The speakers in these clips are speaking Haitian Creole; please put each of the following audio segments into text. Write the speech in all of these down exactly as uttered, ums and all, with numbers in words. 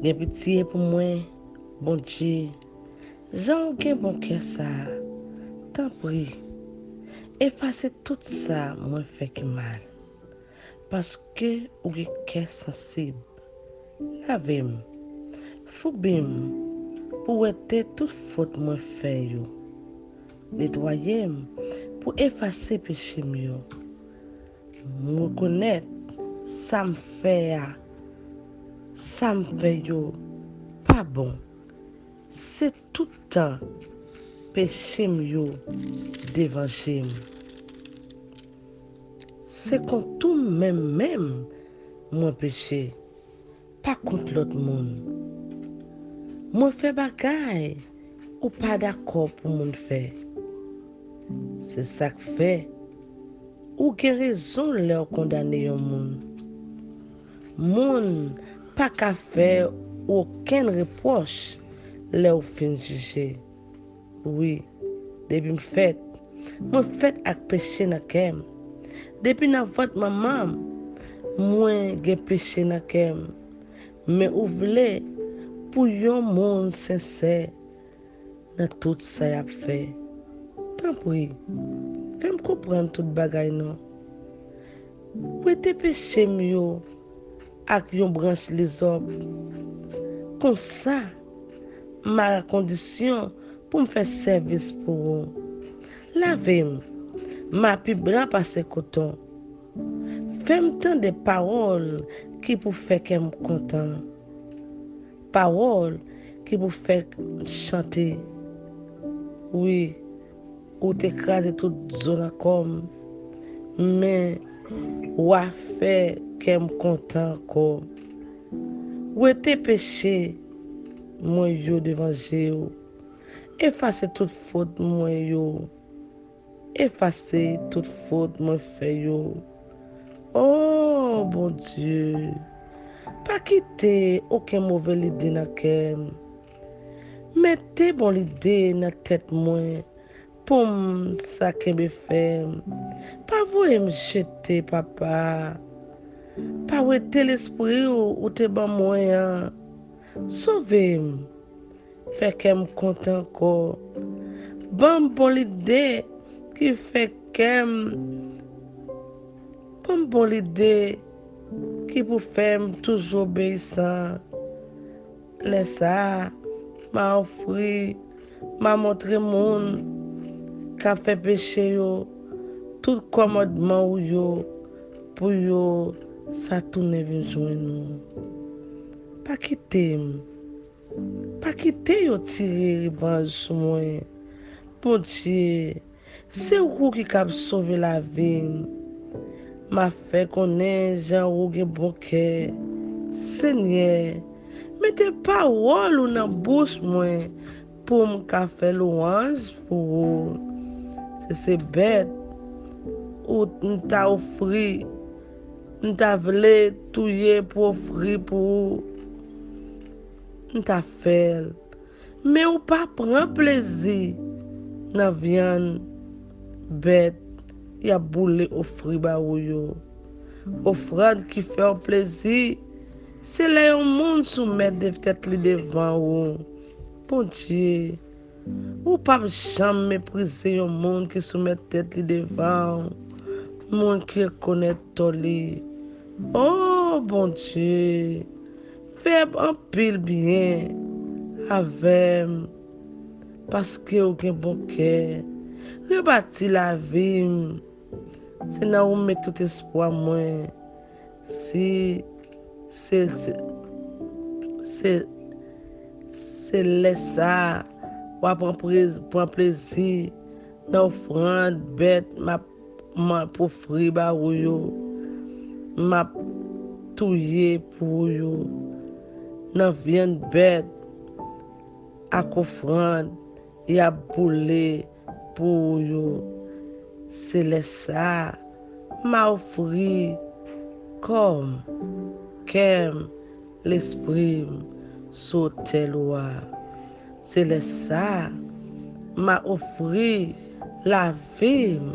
Gen pitye pou mwen, Bondye. Jan w gen bon kè sa a, tanpri, efase tout sa mwen fè ki mal. Paske ou gen kè sansib. Lave m, foubi m, pou wete tout fot mwen fè yo. Netwaye m, pou efase peche m yo. M rekonèt sa m fè a, sa m fè yo pa bon. Se tout tan peche m yo devan je m. Se kont ou menm menm mwen peche, pa kont lòt moun. Mwen fè bagay ou pa dakò pou moun fè. Se sa k fè ou gen rezon lè w kondane yon moun. Moun pa ka fè w okenn repwòch lè w fin jije. Wi, depi m fèt, mwen fèt ak peche nan kè m. Depi nan vant manman m, mwen gen peche nan kè m. Men ou vle pou yon moun sensè nan tout sa y ap fè. Tanpri, fè m konprann tout bagay non. Wete peche m yo ak yon branch lizòp. Konsa, m a kondisyon pou m fè sèvis pou ou. Lave m, m a pi blan pase koton. Fè m tande pawòl ki pou fè kè m kontan. Pawòl ki pou fè chante. Wi, ou te kraze tout zo nan kò m, men w a fè kè m kontan ankò. Wete peche mwen yo devan je w. Efase tout fot mwen yo. Efase tout fot mwen fè yo. O Bondye, pa kite okenn move lide nan kè m. Mete bon lide nan tèt mwen pou m sa kenbe fèm. Pa voye m jete, Papa. Pa wete lespri w ou te ban mwen an. Sove m. Fè kè m kontan ankò. Ban m bon lide ki fè kè m, ban m bon lide ki pou fè m toujou obeyisan. Lè sa a, m a ofri, m a montre moun k ap fè peche yo tout kòmandman ou yo pou yo sa tounen vin jwenn ou. Pa kite m. Pa kite yo tire revanj sou mwen. Bondye, se ou ki kab sove lavi m. M ap fè konnen jan ou gen bon kè. Senyè, mete pawòl ou nan bouch mwen pou m ka fè lwanj pou ou. Si se bèt ou m ta ofri, m ta vle touye pou ofri pou ou, m ta fè l. Men ou pa pran plezi nan vyann bèt y ap boule ofri ba ou yo. Ofrann ki fè w plezi, se lè yon moun soumèt de tèt li devan ou. Bondye, ou p ap janm meprize yon moun ki soumèt tèt li devan w, moun ki rekonèt tò li. O Bondye, fè anpil byen avè m, paske w gen bon kè. Rebati lavi m. Se nan ou m met tout espwa mwen. Si se, se, se, se lè sa a, w a pran prez-, pran plezi nan ofrann bèt m ap, m ap ofri ba ou yo. M ap touye pou ou yo. Nan vyann bèt ak ofrann y ap boule pou ou yo. Se lè sa a, m a ofri kò m, kè m, lespri m sou otèl ou a. Se lè sa a, m a ofri lavi m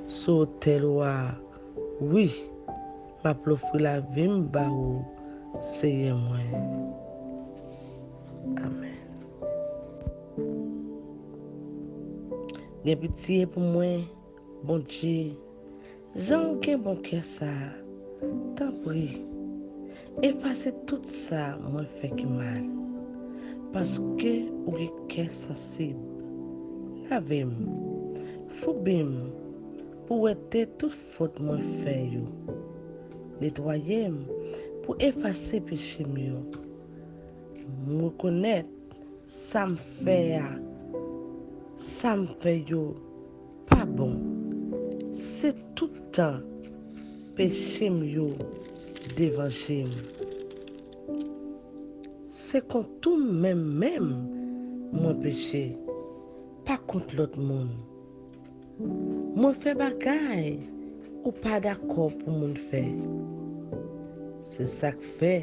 sou otèl ou a. Wi, m ap ofri lavi m ba ou, Seyè mwen. Amèn. Gen pitye pou mwen, Bondye, jan w gen bon kè sa a. Tanpri, efase tout sa mwen fè ki mal, paske ou gen kè sansib. Lave m, foubi m pou wete tout fòt mwen fè yo. Netwaye m pou efase peche m yo. M rekonèt sa m fè a, sa m fè yo pa bon. Se tout tan peche m yo devan je m. Se kont ou menm menm mwen peche, pa kont lòt moun. Mwen fè bagay ou pa dakò pou moun fè. Se sa k fè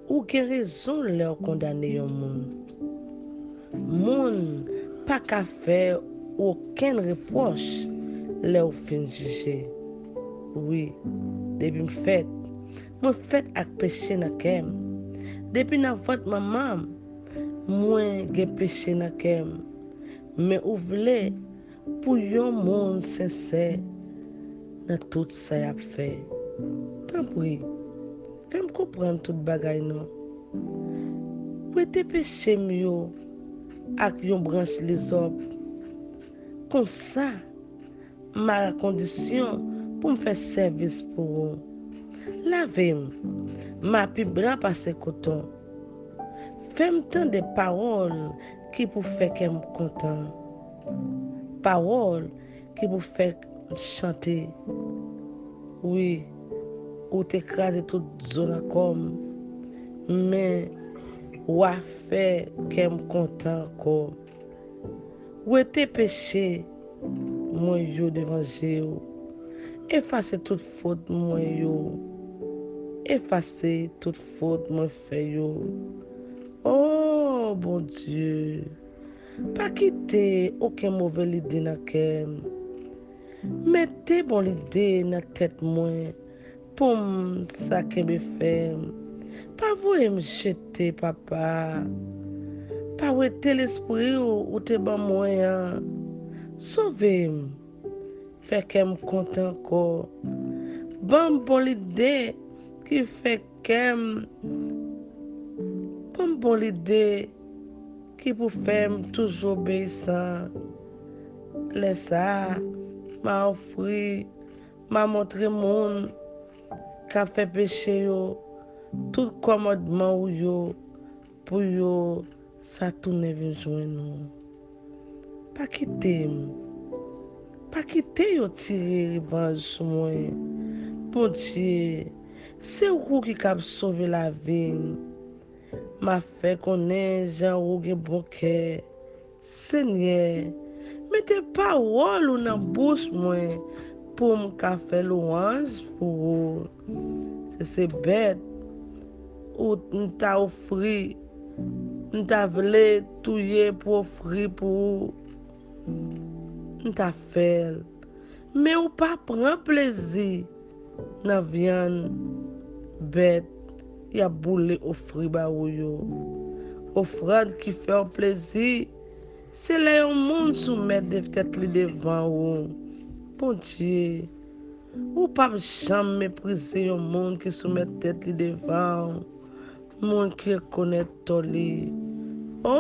ou gen rezon lè w kondane yon moun. Moun pa ka fè ou okenn repwòch lè w fin jije. Wi, depi m fèt, mwen fèt ak peche nan kè m. Depi nan vant manman m, mwen gen peche nan kè m. Men ou vle pou yon moun sensè nan tout sa y ap fè. Tanpri, fè m konprann tout bagay non. Wete peche m yo ak yon branch lizòp. Konsa, m a kondisyon pou m fè sèvis pou ou. Lave m, m a pi blan pase koton. Fè m tande pawòl ki pou fè kè m kontan. Pawòl ki pou fè m chante. Wi, ou te kraze tout zo nan kò m, men w a fè kè m kontan ankò. Wete peche mwen yo devan je w. Efase tout fòt mwen yo. Efase tout fòt mwen fè yo. O Bondye, pa kite okenn move lide nan kè m. Mete bon lide nan tèt mwen pou m sa kenbe fèm. Pa voye m jete, Papa. Pa wete lespri w ou te ban mwen an. Sove m. Fè kè m kontan ankò. Ban m bon lide ki fè kè m. Ban m bon lide ki pou fè m toujou obeyisan. Lè sa a, m a ofri, m a montre moun k ap fè peche yo tout kòmandman ou yo pou yo sa tounen vin jwenn ou. Pa kite m. Pa kite yo tire revanj sou mwen. Bondye, se ou ki kab sove lavi m. M ap fè konnen jan ou gen bon kè. Senyè, mete pawòl ou nan bouch mwen pou m ka fè lwanj pou ou. Si se bèt ou m ta ofri, m ta vle touye pou ofri pou ou, m ta fè l. Men ou pa pran plezi nan vyann bèt y ap boule ofri ba ou yo. Ofrann ki fè w plezi, se lè yon moun soumèt de tèt li devan ou. Bondye, ou p ap janm meprize yon moun ki soumèt tèt li devan w, moun ki rekonèt tò li. O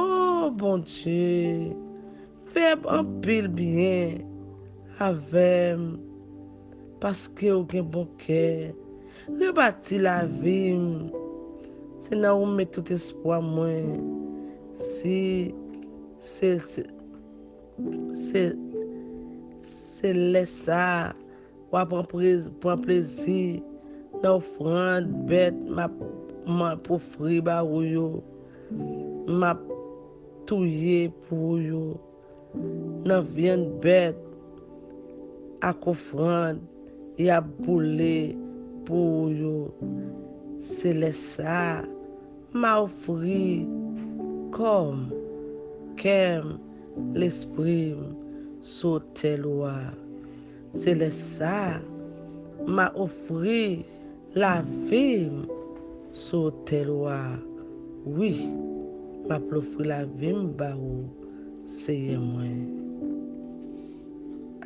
Bondye, fè anpil byen avè m, paske w gen bon kè. Rebati lavi m. Se nan ou m met tout espwa mwen. Si se, se, se, se lè sa a, w a pran prez-, pran plezi nan ofrann bèt m ap, m ap ofri ba ou yo. M ap touye pou ou yo. Nan vyann bèt ak ofrann y ap boule pou ou yo. Se lè sa a, m a ofri kò m, kè m, lespri m sou otèl ou a. Se lè sa a, m a ofri lavi m sou otèl ou a. Wi, M ap ofri lavi m ba ou, Seyè mwen.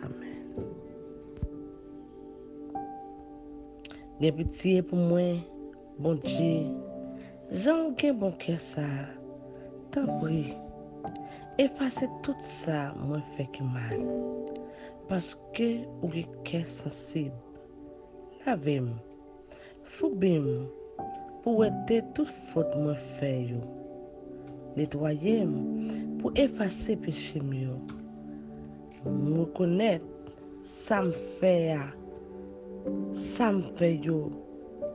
Amèn. Gen pitye pou mwen, Bondye, jan w gen bon kè sa a. Tanpri, efase tout sa mwen fè ki mal, paske ou gen kè sansib. Lave m, foube m, pou wete tout fot mwen fè yo. Netwaye m, pou efase peche m yo. M rekonèt sa m fè a, sa m fè yo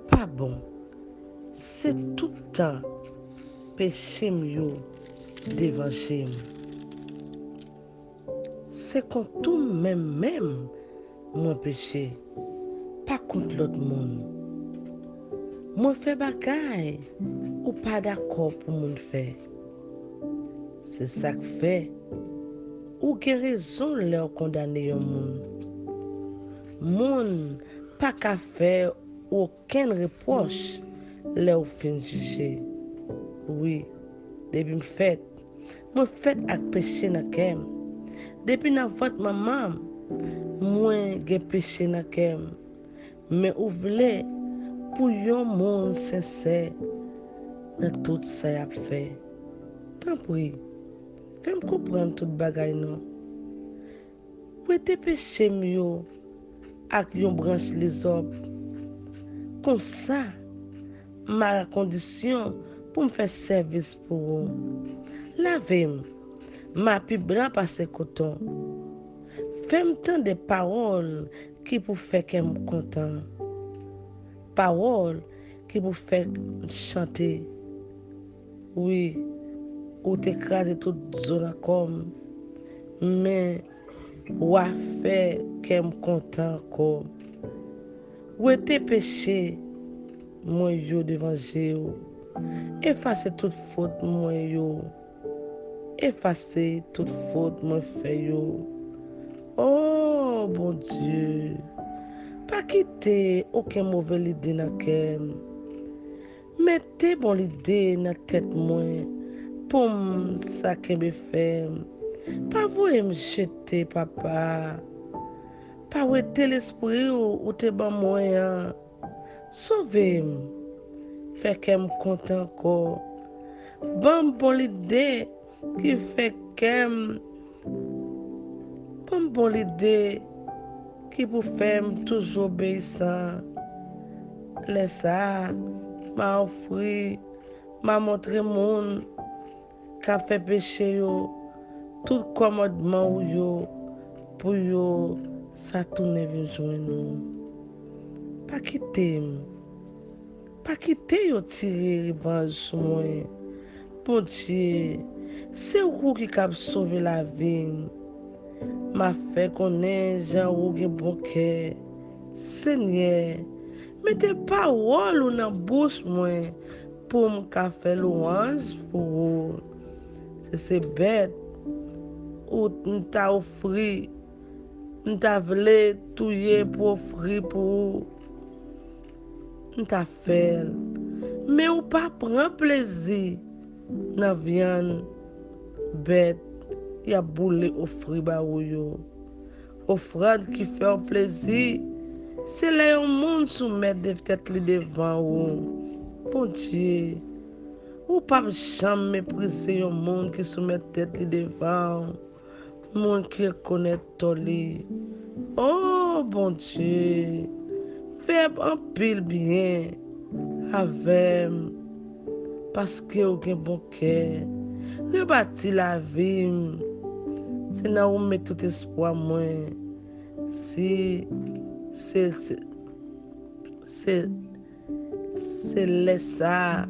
pa bon. Se tout tan peche m yo devan je m. Se kont ou menm menm mwen peche, pa kont lòt moun. Mwen fè bagay ou pa dakò pou moun fè. Se sa k fè ou gen rezon lè w kondane yon moun. Moun pa ka fè ou okenn repwòch lè w fin jije. Wi, depi m fèt, mwen fèt ak peche nan kè m. Depi nan vant manman m, mwen gen peche nan kè m. Men ou vle pou yon moun sensè nan tout sa y ap fè. Tanpri, fè m konprann tout bagay non. Wete peche m yo ak yon branch lizòp. Konsa, m a kondisyon pou m fè sèvis pou ou. Lave m, m a pi blan pase koton. Fè m tande pawòl ki pou fè kè m kontan. Pawòl ki pou fè m chante. Wi, ou te kraze tout zo nan kò m, men w a fè kè m kontan ankò. Wete peche mwen yo devan je w. Efase tout fot mwen yo. Efase tout fot mwen fè yo. O Bondye, pa kite okenn move lide nan kè m. Mete bon lide nan tèt mwen pou m sa kenbe fèm. Pa voye m jete, Papa. Pa wete lespri w ou te ban mwen an. Sove m. Fè kè m kontan ankò. Ban m bon lide ki fè kè m, ban m bon lide ki pou fè m toujou obeyisan. Lè sa a, m a ofri, m a montre moun k ap fè peche yo tout kòmandman ou yo pou yo sa tounen vin jwenn ou. Pa kite m. Pa kite yo tire revanj sou mwen. Bondye, se ou ki kab sove lavi m. M ap fè konnen jan ou gen bon kè. Senyè, mete pawòl ou nan bouch mwen pou m ka fè lwanj pou ou. Si se bèt ou m ta ofri, m ta vle touye pou ofri pou ou, m ta fè l. Men ou pa pran plezi nan vyann bèt y ap boule ofri ba ou yo. Ofrann ki fè w plezi, se lè yon moun soumèt de tèt li devan ou. Bondye, ou p ap janm meprize yon moun ki soumèt tèt li devan w, moun ki rekonèt tò li. O Bondye, fè anpil byen avè m, paske w gen bon kè. Rebati lavi m. Se nan ou m met tout espwa mwen. Si se, se, se, se lè sa a,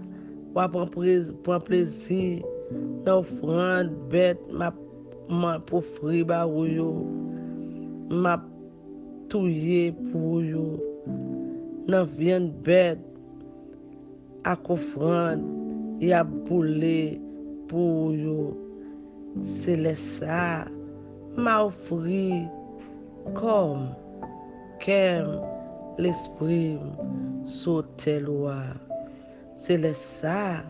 w a pran prez-, pran plezi nan ofrann bèt m ap, m ap ofri ba ou yo. M ap touye pou ou yo. Nan vyann bèt ak ofrann y ap boule pou ou yo. Se lè sa a, m a ofri kò m, kè m, lespri m sou otèl ou a. Se lè sa a,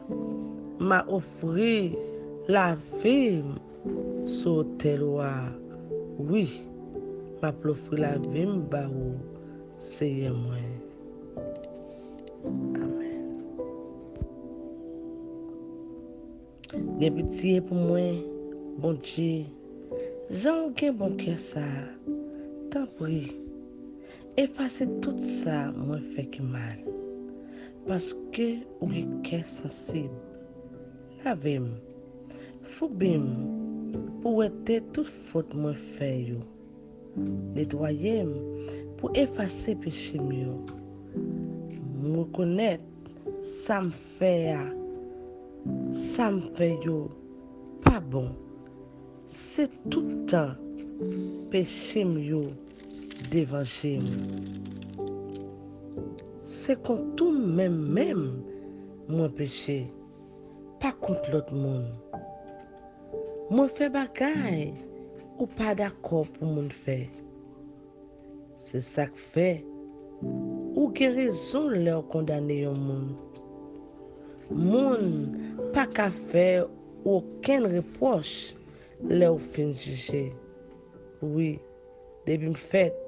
M a ofri lavi m sou otèl ou a. Wi, m ap ofri lavi m ba ou, Seyè mwen. Amèn. Gen pitye pou mwen, Bondye. Jan w gen bon kè sa a, tanpri, efase tout sa mwen fè ki mal, paske ou gen kè sansib. Lave m, foubi m, pou wete tout fot mwen fè yo. Netwaye m pou efase peche m yo. M rekonèt sa m fè a, sa m fè yo pa bon. Se tout tan peche m yo devan je m. Se kont ou menm menm mwen peche, pa kont lòt moun. Mwen fè bagay ou pa dakò pou moun fè. Se sa k fè ou gen rezon lè w kondane yon moun. Moun pa ka fè ou okenn repwòch lè w fin jije. Wi, depi m fèt,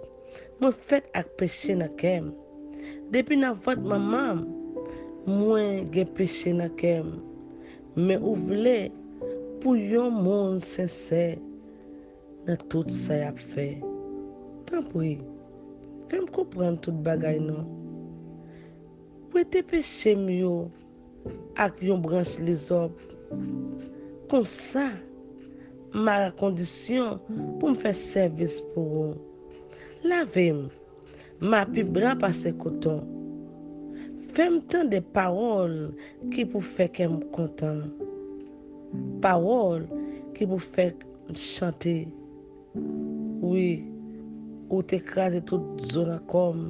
mwen fèt ak peche nan kè m. Depi nan vant manman m, mwen gen peche nan kè m. Men ou vle pou yon moun sensè nan tout sa y ap fè. Tanpri, fè m konprann tout bagay non. Wete peche m yo ak yon branch lizòp. Konsa, m a kondisyon pou m fè sèvis pou ou. Lave m, m a pi blan pase koton. Fè m tande pawòl ki pou fè kè m kontan. Pawòl ki pou fè m chante. Wi, ou te kraze tout zo nan kò m,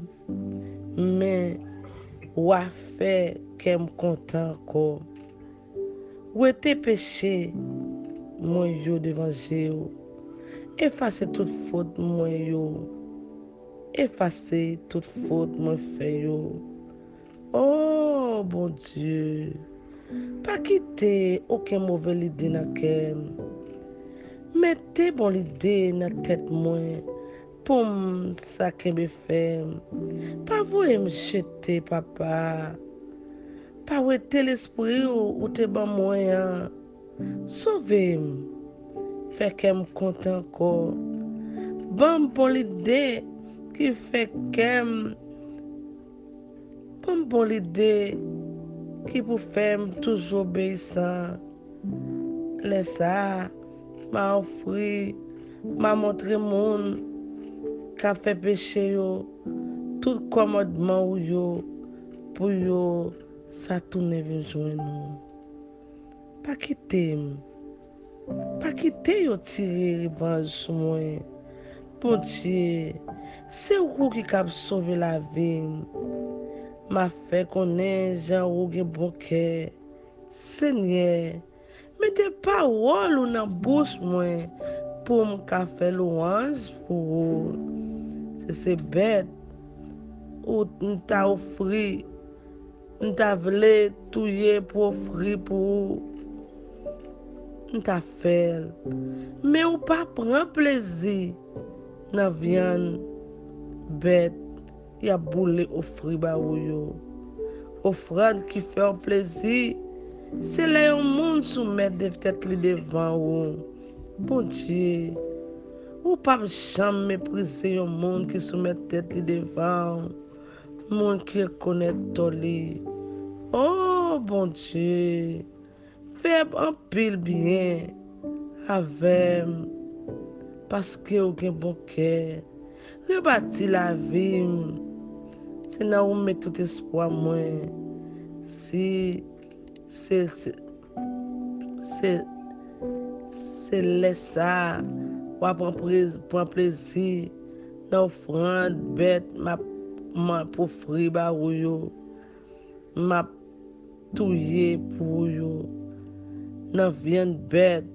men w a fè kè m kontan ankò. Wete peche mwen yo devan je w. Efase tout fot mwen yo. Efase tout fot mwen fè yo. O Bondye, pa kite okenn move lide nan kè m. Mete bon lide nan tèt mwen pou m sa kenbe fèm. Pa voye m jete, Papa. Pa wete lespri w ou te ban mwen an. Sove m. Fè kè m kontan ankò. Ban m bon lide ki fè kè m Ban m bon lide ki pou fè m toujou obeyisan. Lè sa a, m a ofri, m a montre moun k ap fè peche yo tout kòmandman ou yo, pou yo sa tounen vin jwenn ou. Pa kite m. Pa kite yo tire revanj sou mwen. Bondye, se ou ki kab sove lavi m. M ap fè konnen jan ou gen bon kè. Senyè, mete pawòl ou nan bouch mwen pou m ka fè lwanj pou ou. Si se bèt ou m ta ofri, m ta vle touye pou ofri pou ou, m ta fè l. Men ou pa pran plezi nan vyann bèt y ap boule ofri ba ou yo. Ofrann ki fè w plezi, se lè yon moun soumèt de-, tèt li devan ou. Bondye, ou p ap janm meprize yon moun ki soumèt tèt li devan w. Moun ki rekonèt tò li. O Bondye, fè anpil byen avè m, paske w gen bon kè. Rebati lavi m. Se nan ou m met tout espwa mwen. Si se, se, se, se lè sa a, w a pran prez-, pran plezi nan ofrann bèt m ap, m ap ofri ba ou yo. M ap touye pou ou yo. Nan vyann bèt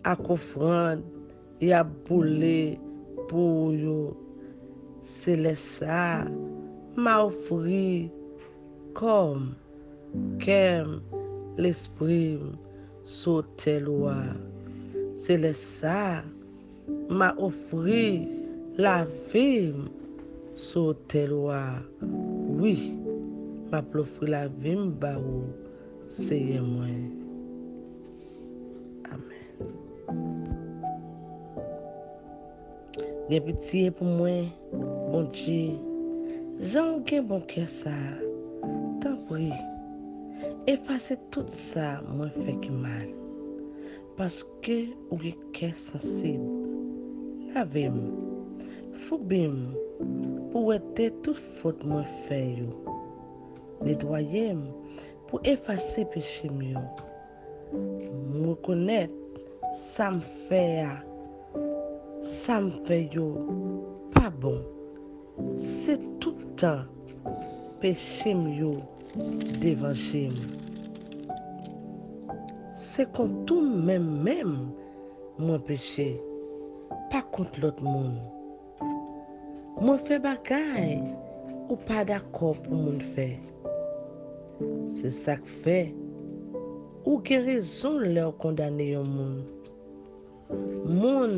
ak ofrann y ap boule pou ou yo. Se lè sa a, m a ofri kò m, kè m, lespri m sou otèl ou a. Se lè sa a, m a ofri lavi m sou otèl ou a. Wi, m ap ofri lavi m ba ou, Seyè mwen. Amèn. Gen pitye pou mwen, Bondye, jan w gen bon kè sa a. Tanpri, efase tout sa mwen fè ki mal, paske ou gen kè sansib. Lave m, foubi m, pou wete tout fot mwen fè yo. Netwaye m, pou efase peche m yo. M rekonèt sa m fè a, sa m fè yo pa bon. Se tout tan peche m yo devan je m. Se kont ou menm menm mwen peche, pa kont lòt moun. Mwen fè bagay ou pa dakò pou moun fè. Se sa k fè ou gen rezon lè w kondane yon moun. Moun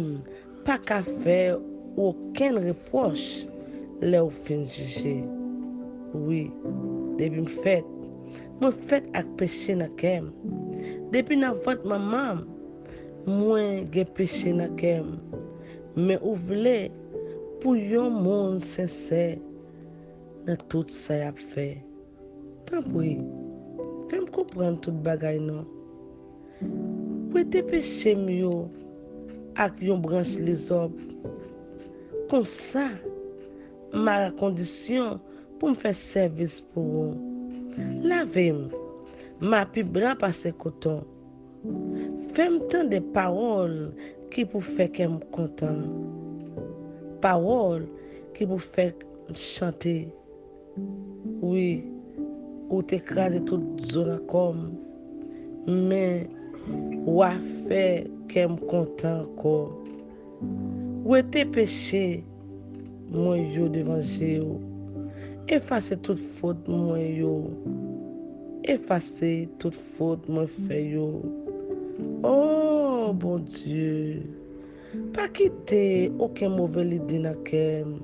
pa ka fè ou okenn repwòch lè w fin jije. Wi, depi m fèt, mwen fèt ak peche nan kè m. Depi nan vant manman m, mwen gen peche nan kè m. Men ou vle pou yon moun sensè nan tout sa y ap fè. Tanpri, fè m konprann tout bagay non. Wete peche m yo ak yon branch lizòb. Konsa, m a kondisyon pou m fè sèvis pou ou. Lave m, m a pi blan pase koton. Fè m tande pawòl ki pou fè kè m kontan. Pawòl ki pou fè m chante. Wi, ou te kraze tout zo nan kò m, men w a fè kè m kontan ankò. Wete peche mwen yo devan je w. Efase tout fot mwen yo. Efase tout fot mwen fè yo. O Bondye, pa kite okenn move lide nan kè m.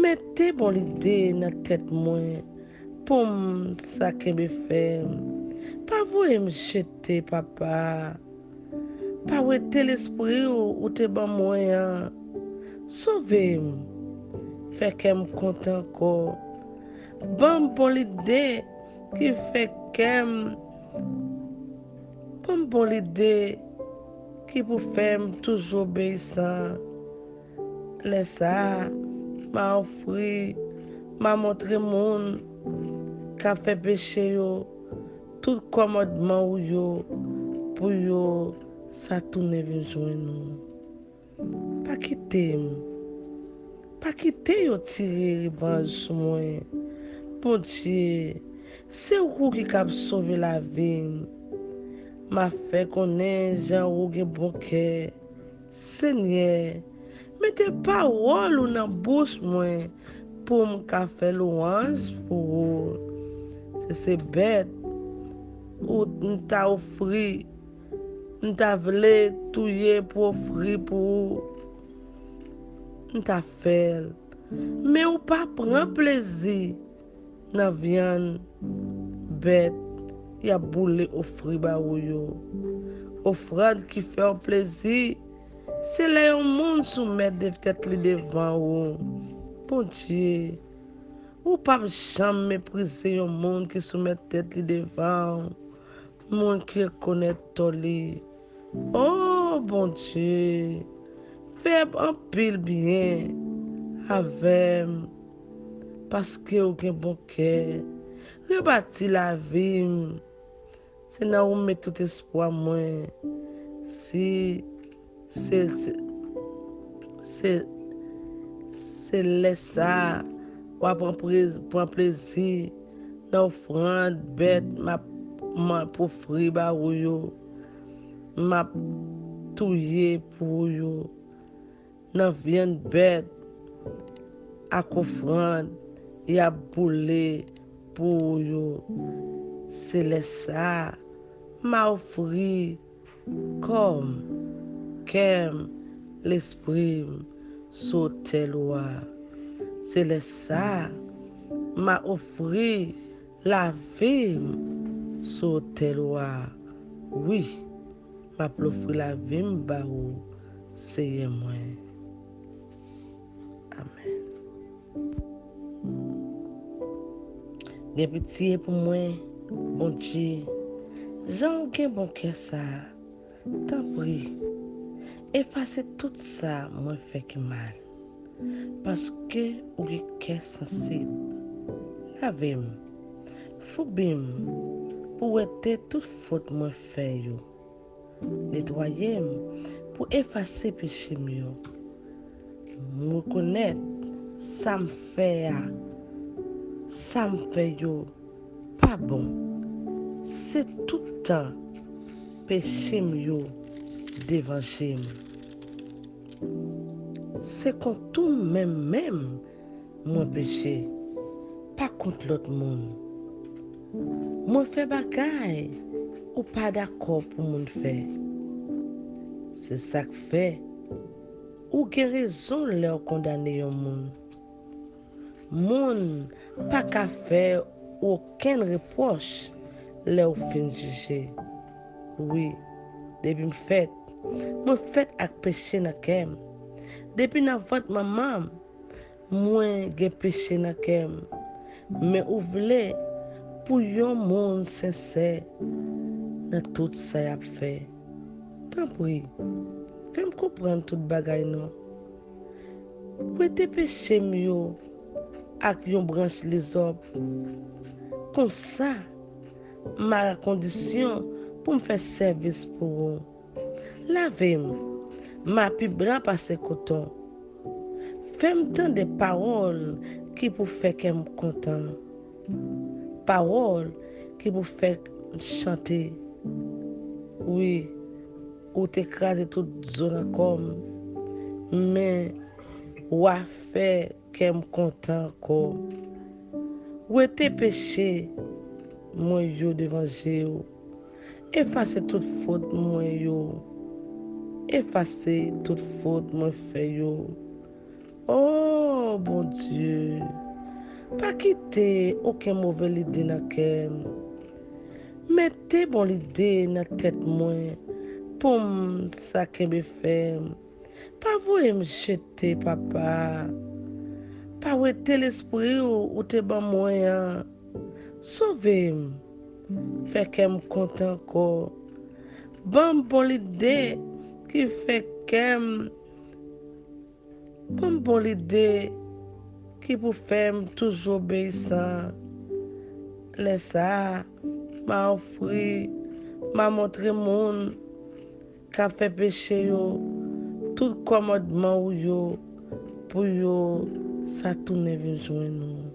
Mete bon lide nan tèt mwen pou m sa kenbe fèm. Pa voye m jete, Papa. Pa wete lespri w ou te ban mwen an. Sove m. Fè kè m kontan ankò. Ban m bon lide ki fè kè m Ban m bon lide ki pou fè m toujou obeyisan. Lè sa a, m a ofri, m a montre moun k ap fè peche yo tout kòmandman ou yo, pou yo sa tounen vin jwenn ou. Pa kite m. Pa kite yo tire revanj sou mwen. Bondye, se ou ki kab sove lavi m. M ap fè konnen jan ou gen bon kè. Senyè, mete pawòl ou nan bouch mwen pou m ka fè lwanj pou ou. Si se bèt ou m ta ofri, m ta vle touye pou ofri pou ou, m ta fè l. Men ou pa pran plezi nan vyann bèt y ap boule ofri ba ou yo. Ofrann ki fè w plezi, se lè yon moun soumèt de tèt li devan ou. Bondye, ou p ap janm meprize yon moun ki soumèt tèt li devan w, moun ki rekonèt tò li. O Bondye, fè anpil byen avè m, paske w gen bon kè. Rebati lavi m. Se nan ou m met tout espwa mwen. Si se, se, se, se lè sa a, w a pran prez-, pran plezi nan ofrann bèt m ap, m ap ofri ba ou yo. M ap touye pou ou yo. Nan vyann bèt ak ofrann y ap boule pou ou yo. Se lè sa a, m a ofri kò m, kè m, lespri m sou otèl ou a. Se lè sa a, m a ofri lavi m sou otèl ou a. Wi, m ap ofri lavi m ba ou, Seyè mwen. Amèn. Gen pitye pou mwen, Bondye. Jan w gen bon kè sa a, tanpri, efase tout sa mwen fè ki mal. Paske ou gen kè sansib. Lave m, foubi m, pou wete tout fot mwen fè yo. Netwaye m, pou efase peche m yo. M rekonèt sa m fè a, sa m fè yo pa bon. Se tout tan peche m yo devan je m. Se kont ou menm menm mwen peche, pa kont lòt moun. Mwen fè bagay ou pa dakò pou moun fè. Se sa k fè ou gen rezon lè w kondane yon moun. Moun pa ka fè ou okenn repwòch lè w fin jije. Wi, depi m fèt, mwen fèt ak peche nan kè m. Depi nan vant manman m, mwen gen peche nan kè m. Men ou vle pou yon moun sensè nan tout sa y ap fè. Tanpri, fè m konprann tout bagay non. Wete peche m yo ak yon branch lizòp. Konsa, m a kondisyon pou m fè sèvis pou ou. Lave m, m a pi blan pase koton. Fè m tande pawòl ki pou fè kè m kontan. Pawòl ki pou fè m chante. Wi, ou te kraze tout zo nan kò m, men w a fè kè m kontan ankò. Wete peche mwen yo devan je w. Efase tout fot mwen yo. Efase tout fot mwen fè yo. O Bondye, pa kite okenn move lide nan kè m. Mete bon lide nan tèt mwen pou m sa kenbe fèm. Pa voye m jete, Papa. Pa wete lespri w ou te ban mwen an. Sove m. Fè kè m kontan ankò. Ban m bon lide ki fè kè m. Ban m bon lide ki pou fè m toujou obeyisan. Lè sa a, m a ofri, m a montre moun k ap fè peche yo, tout kòmandman ou yo, pou yo sa tounen vin jwenn ou.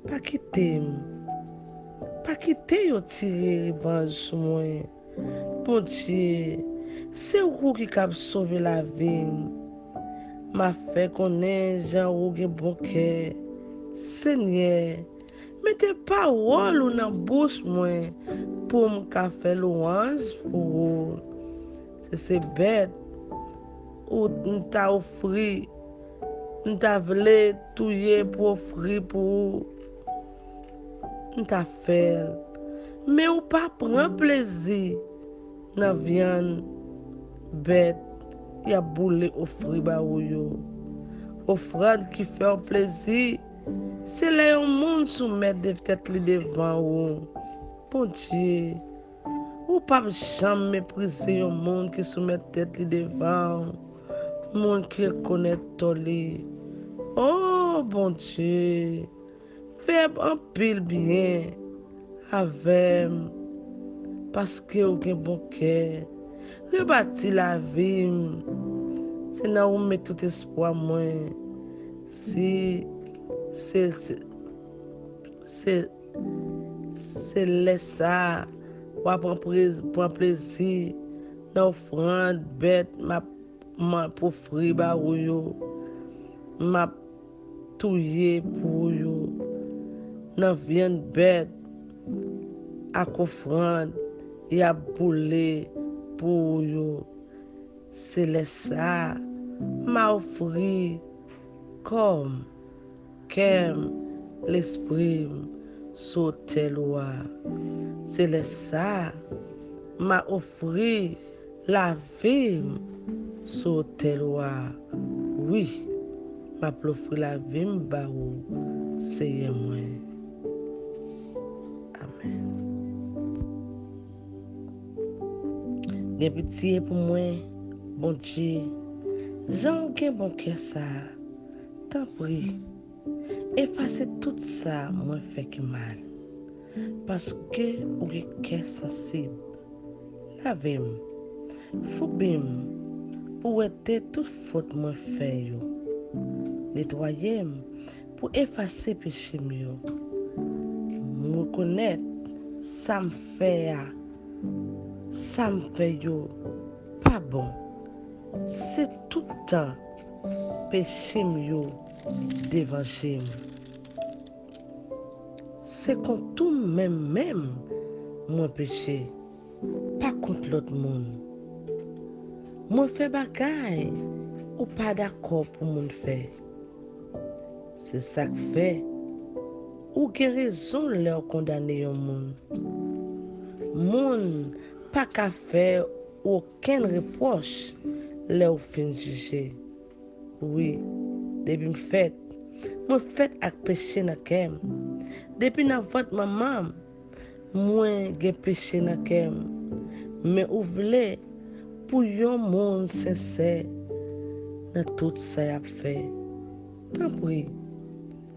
Pa kite m. Pa kite yo tire revanj sou mwen. Bondye, se ou ki kab sove lavi m. M ap fè konnen jan ou gen bon kè. Senyè, mete pawòl ou nan bouch mwen pou m ka fè lwanj pou ou. Si se bèt ou m ta ofri, m ta vle touye pou ofri pou ou, m ta fè l. Men ou pa pran plezi nan vyann bèt y ap boule ofri ba ou yo. Ofrann ki fè w plezi, se lè yon moun soumèt de tèt li devan ou. Bondye, ou p ap janm meprize yon moun ki soumèt tèt li devan w, moun ki rekonèt tò li. O Bondye, fè anpil byen avè m, paske w gen bon kè. Rebati lavi m, se nan ou m met tout espwa mwen. Si se, se, se, se lè sa a, w a pran prez-, pran plezi nan ofrann bèt m ap, m ap ofri ba ou yo. M ap touye pou ou yo. Nan vyann bèt, ak ofrann y ap boule pou ou yo. Se lè sa a, m a ofri kò m, kè m, lespri m sou otèl ou a. Se lè sa a, m a ofri lavi m sou otèl ou a. Wi, m ap ofri lavi m ba ou, Seyè mwen. Amèn. Gen pitye pou mwen, Bondye, jan w gen bon kè sa a. Tanpri, efase tout sa mwen fè ki mal, paske ou gen kè sansib. Lave m, foubi m, pou wete tout fot mwen fè yo. Netwaye m pou efase peche m yo. M rekonèt sa m fè a, sa m fè yo pa bon. Se tout tan peche m yo devan je m. Se kont ou menm menm mwen peche, pa kont lòt moun. Mwen fè bagay ou pa dakò pou moun fè. Se sa k fè ou gen rezon lè w kondane yon moun. Moun pa ka fè ou okenn repwòch lè w fin jije. Wi, depi m fèt, mwen fèt ak peche nan kè m. Depi nan vant manman m, mwen gen peche nan kè m. Men ou vle pou yon moun sensè nan tout sa y ap fè. Tanpri,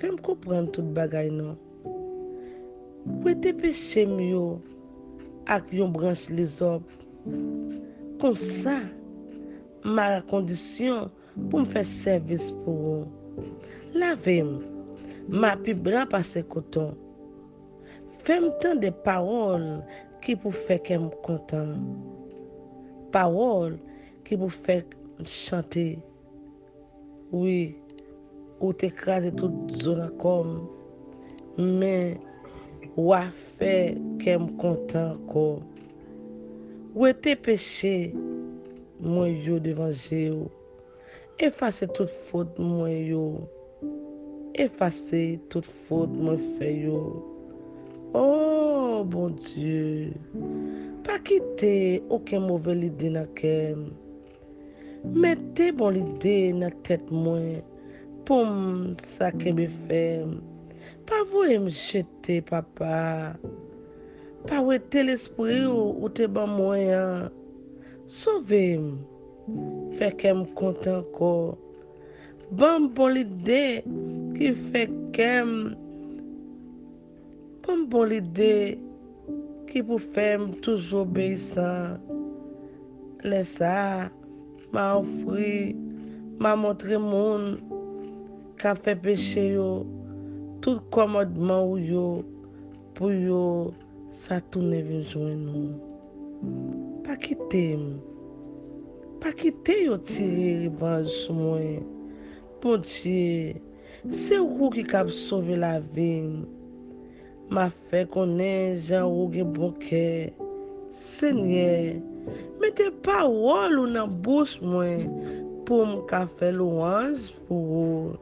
fè m konprann tout bagay non. Wete peche m yo ak yon branch lizòp. Konsa, m a kondisyon pou m fè sèvis pou ou. Lave m, m a pi blan pase koton. Fè m tande pawòl ki pou fè kè m kontan. Pawòl ki pou fè m chante. Wi, ou te kraze tout zo nan kò m, men w a fè kè m kontan ankò. Wete peche mwen yo devan je w. Efase tout fot mwen yo. Efase tout fot mwen fè yo. O Bondye, pa kite okenn move lide nan kè m. Mete bon lide nan tèt mwen pou m sa kenbe fèm. Pa voye m jete, Papa. Pa wete lespri w ou te ban mwen an. Sove m. Fè kè m kontan ankò. Ban m bon lide ki fè kè m Ban m bon lide ki pou fè m toujou obeyisan. Lè sa a, m a ofri, m a montre moun k ap fè peche yo tout kòmandman ou yo pou yo sa tounen vin jwenn ou. Pa kite m. Pa kite yo tire revanj sou mwen. Bondye, se ou ki kab sove lavi m. M ap fè konnen jan ou gen bon kè. Senyè, mete pawòl ou nan bouch mwen pou m ka fè lwanj pou ou.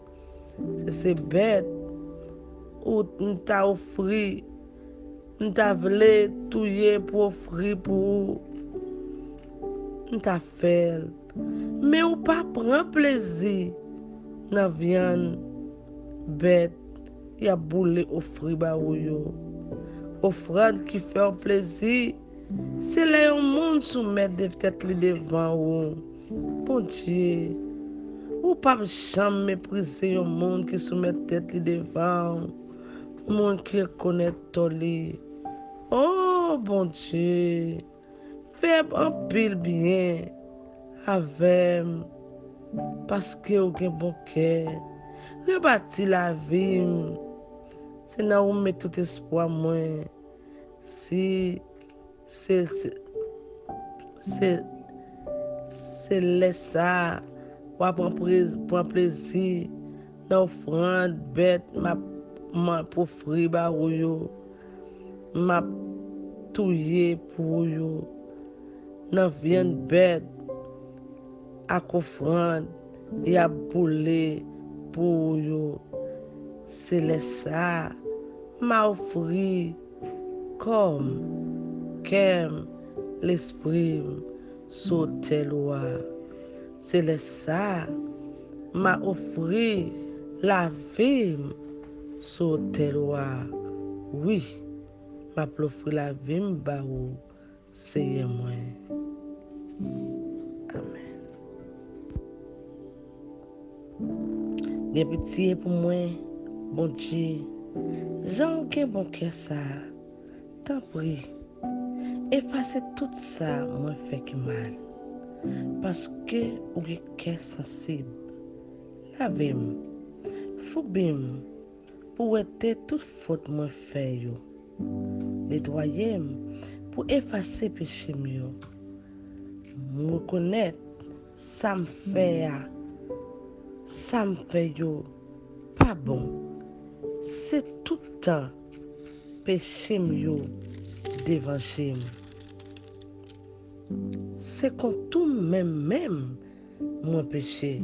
Si se bèt ou m ta ofri, m ta vle touye pou ofri pou ou, m ta fè l. Men ou pa pran plezi nan vyann bèt y ap boule ofri ba ou yo. Ofrann ki fè w plezi, se lè yon moun soumèt de tèt li devan ou. Bondye, ou p ap janm meprize yon moun ki soumèt tèt li devan w, moun ki rekonèt tò li. O Bondye, fè anpil byen avè m, paske w gen bon kè. Rebati lavi m, se nan ou m met tout espwa mwen. Si se, se, se, se lè sa a, w a pran prez-, pran plezi nan ofrann bèt m ap, m ap ofri ba ou yo. M ap touye pou ou yo, nan vyann bèt ak ofrann y ap boule pou ou yo. Se lè sa a, m a ofri kò m, kè m, lespri m sou otèl ou a. Se lè sa a, m a ofri lavi m sou otèl ou a. Wi, m ap ofri lavi m ba ou, Seyè mwen. Amèn. Gen pitye pou mwen, Bondye, jan w gen bon kè sa a. Tanpri, efase tout sa mwen fè ki mal, paske ou gen kè sansib. Lave m, foube m, pou wete tout fòt mwen fè yo. Netwaye m pou efase peche m yo. M rekonèt sa m fè a, sa m fè yo pa bon. Se tout tan peche m yo devan je m. Se kont ou menm menm mwen peche,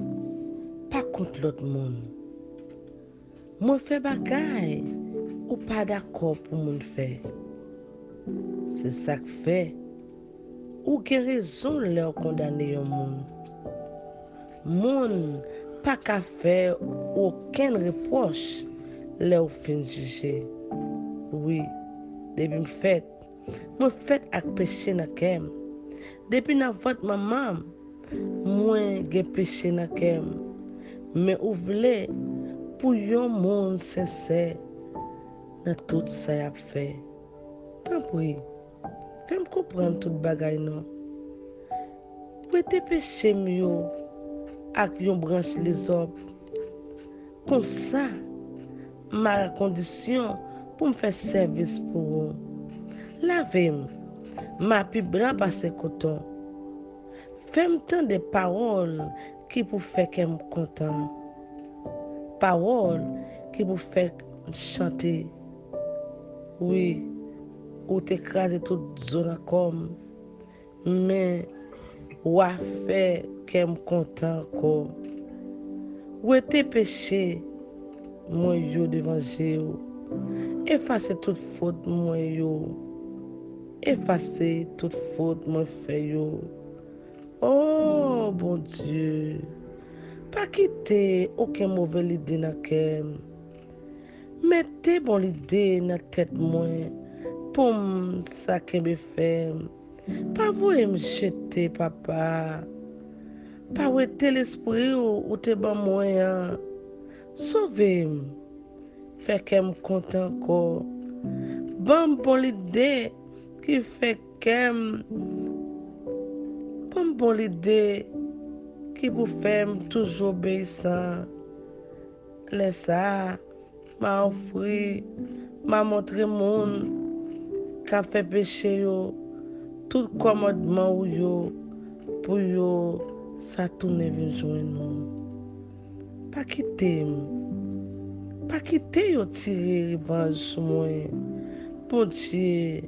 pa kont lòt moun. Mwen fè bagay ou pa dakò pou moun fè. Se sa k fè ou gen rezon lè w kondane yon moun. Moun pa ka fè ou okenn repwòch lè w fin jije. Wi, depi m fèt, mwen fèt ak peche nan kè m. Depi nan vant manman m, mwen gen peche nan kè m. Men ou vle pou yon moun sensè nan tout sa y ap fè. Tanpri, fè m konprann tout bagay non. Prete peche m yo ak yon branch lizòp. Konsa, m a kondisyon pou m fè sèvis pou ou. Lave m, m a pi blan pase koton. Fè m tande pawòl ki pou fè kè m kontan. Pawòl ki pou fè m chante. Wi, ou te kraze tout zo nan kò m. Men, w a fè kè m kontan ankò. Wete peche mwen yo devan je w. Efase tout fòt mwen yo. Efase tout fòt mwen fè yo. O Bondye, pa kite okenn move lide nan kè m. Mete bon lide nan tèt mwen pou m sa kenbe fèm. Pa voye m jete, Papa. Pa wete lespri w ou te ban mwen an. Sove m. Fè kè m kontan ankò. Ban m bon lide ki fè kè m. Ban m bon lide ki pou fè m toujou obeyisan. Lè sa a, m a ofri, m a montre moun k ap fè peche yo tout kòmandman ou yo pou yo sa tounen vin jwenn ou. Pa kite m. Pa kite yo tire revanj sou mwen. Bondye,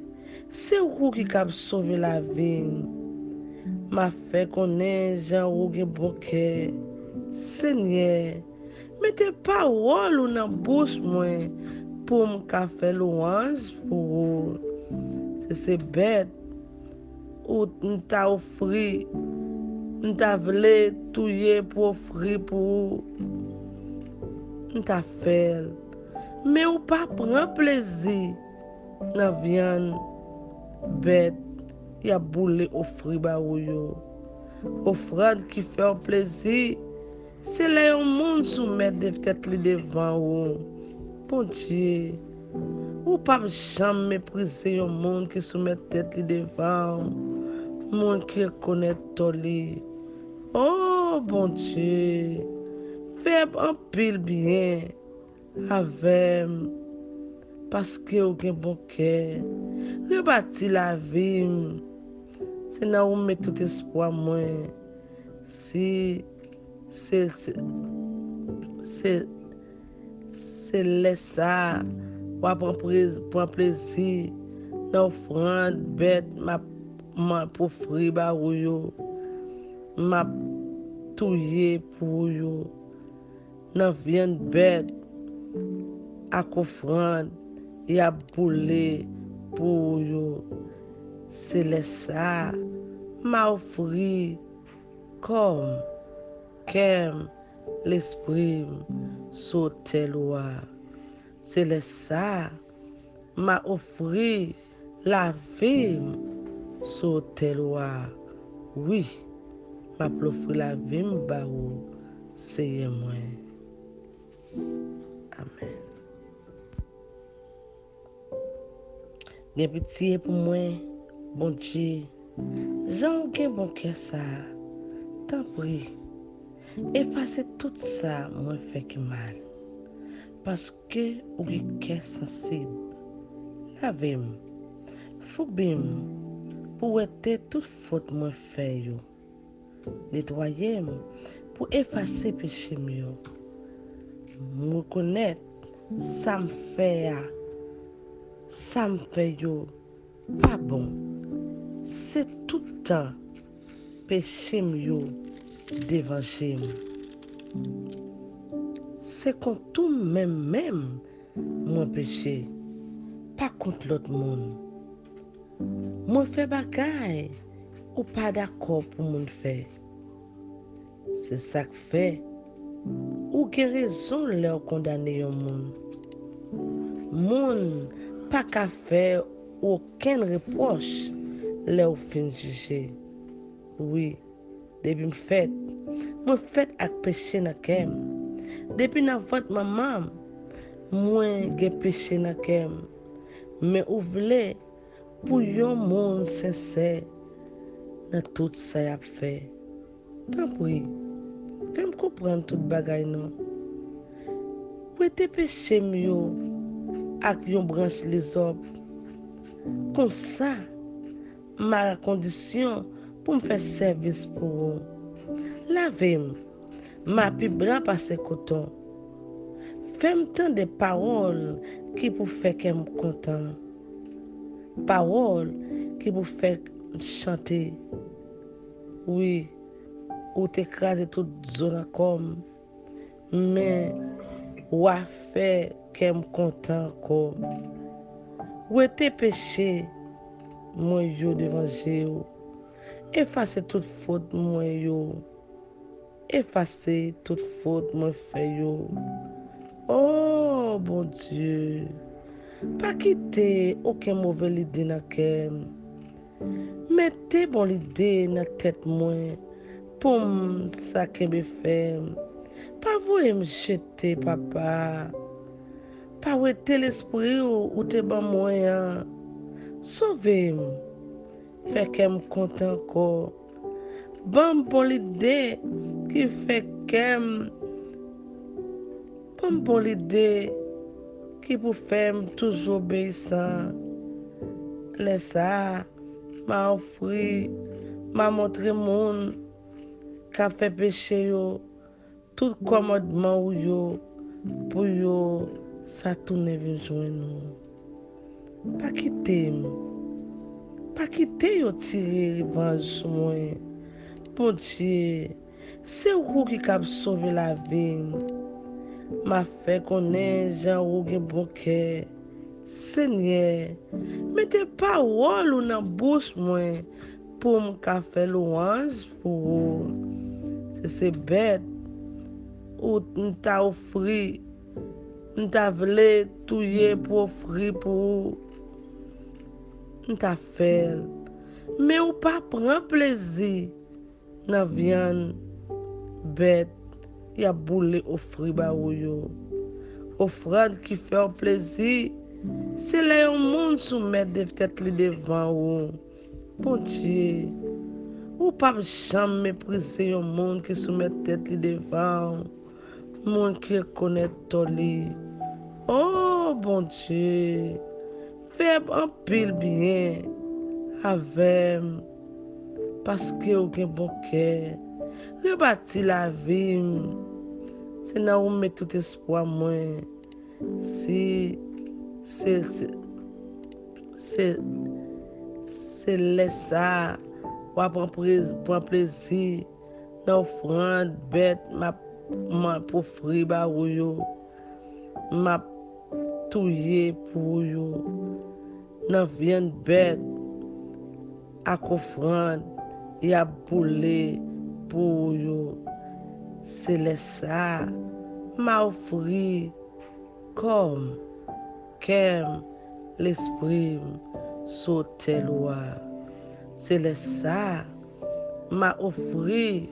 se ou ki kab sove lavi m. M ap fè konnen jan ou gen bon kè. Senyè, mete pawòl ou nan bouch mwen pou m ka fè lwanj pou ou. Si se bèt ou m ta ofri, m ta vle touye pou ofri pou ou, m ta fè l. Men ou pa pran plezi nan vyann bèt y ap boule ofri ba ou yo. Ofrann ki fè w plezi, se lè yon moun soumèt de tèt li devan ou. Bondye, ou p ap janm meprize yon moun ki soumèt tèt li devan w, moun ki rekonèt tò li. O Bondye, fè anpil byen avè m, paske w gen bon kè. Rebati lavi m. Se nan ou m met tout espwa mwen. Si se, se, se, se lè sa a, w a pran prez-, pran plezi nan ofrann bèt m ap, m ap ofri ba ou yo, m ap touye pou ou yo, nan vyann bèt ak ofrann y ap boule pou ou yo. Se lè sa a, m a ofri kò m, kè m, lespri m sou otèl ou a. Se lè sa a, m a ofri lavi m sou otèl ou a. Wi, m ap ofri lavi m ba ou, Seyè mwen. Amèn. Gen pitye pou mwen, Bondye, jan w gen bon kè sa a. Tanpri, efase tout sa mwen fè ki mal, paske ou gen kè sansib. Lave m, foubi m pou wete tout fot mwen fè yo. Netwaye m pou efase peche m yo. M rekonèt sa m fè a, sa m fè yo pa bon. Se tout tan peche m yo devan je m. Se kont ou menm menm mwen peche, pa kont lòt moun. Mwen fè bagay ou pa dakò pou moun fè. Se sa k fè ou gen rezon lè w kondane yon moun. Moun pa ka fè ou okenn repwòch lè w fin jije. Wi, depi m fèt, mwen fèt ak peche nan kè m. Depi nan vant manman m, mwen gen peche nan kè m. Men ou vle pou yon moun sensè nan tout sa y ap fè. Tanpri, fè m konprann tout bagay non. Wete peche m yo ak yon branch lizòp. Konsa, m a kondisyon pou m fè sèvis pou ou. Lave m, m a pi blan pase koton. Fè m tande pawòl ki pou fè kè m kontan. Pawòl ki pou fè m chante. Wi, ou te kraze tout zo nan kò m, men w a fè kè m kontan ankò. Wete peche mwen yo devan je w. Efase tout fot mwen yo. Efase tout fot mwen fè yo. O Bondye, pa kite okenn move lide nan kè m. Mete bon lide nan tèt mwen pou m sa kenbe fèm. Pa voye m jete, Papa. Pa wete lespri w ou te ban mwen an. Sove m. Fè kè m kontan ankò. Ban m bon lide ki fè kè m, ban m bon lide ki pou fè m toujou obeyisan. Lè sa a, m a ofri, m a montre moun k ap fè peche yo tout kòmandman ou yo pou yo sa tounen vin jwenn ou. Pa kite m. Pa kite yo tire revanj sou mwen. Bondye, se ou ki kab sove lavi m. M ap fè konnen jan ou gen bon kè. Senyè, mete pawòl ou nan bouch mwen pou m ka fè lwanj pou ou. Si se bèt ou m ta ofri, m ta vle touye pou ofri pou ou, m ta fè l. Men ou pa pran plezi nan vyann bèt y ap boule ofri ba ou yo. Ofrann ki fè w plezi, se lè yon moun soumèt de tèt li devan ou. Bondye, ou p ap janm meprize yon moun ki soumèt tèt li devan w, moun ki rekonèt tò li. O Bondye, fè anpil byen avè m, paske w gen bon kè. Rebati lavi m. Se nan ou m met tout espwa mwen. Si se, se, Se, se lè sa a w a pran prez- pran plezi nan ofrann bèt m ap m ap ofri ba ou yo, m ap touye pou ou yo, nan vyann bèt ak ofrann y ap boule pou ou yo. Se lè sa a m a ofri kò m, kè m, lespri m sou otèl ou a. Se lè sa a m a ofri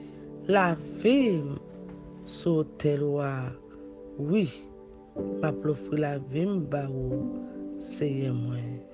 lavi m sou otèl ou a. Wi, m ap ofri lavi m ba ou, Seyè mwen.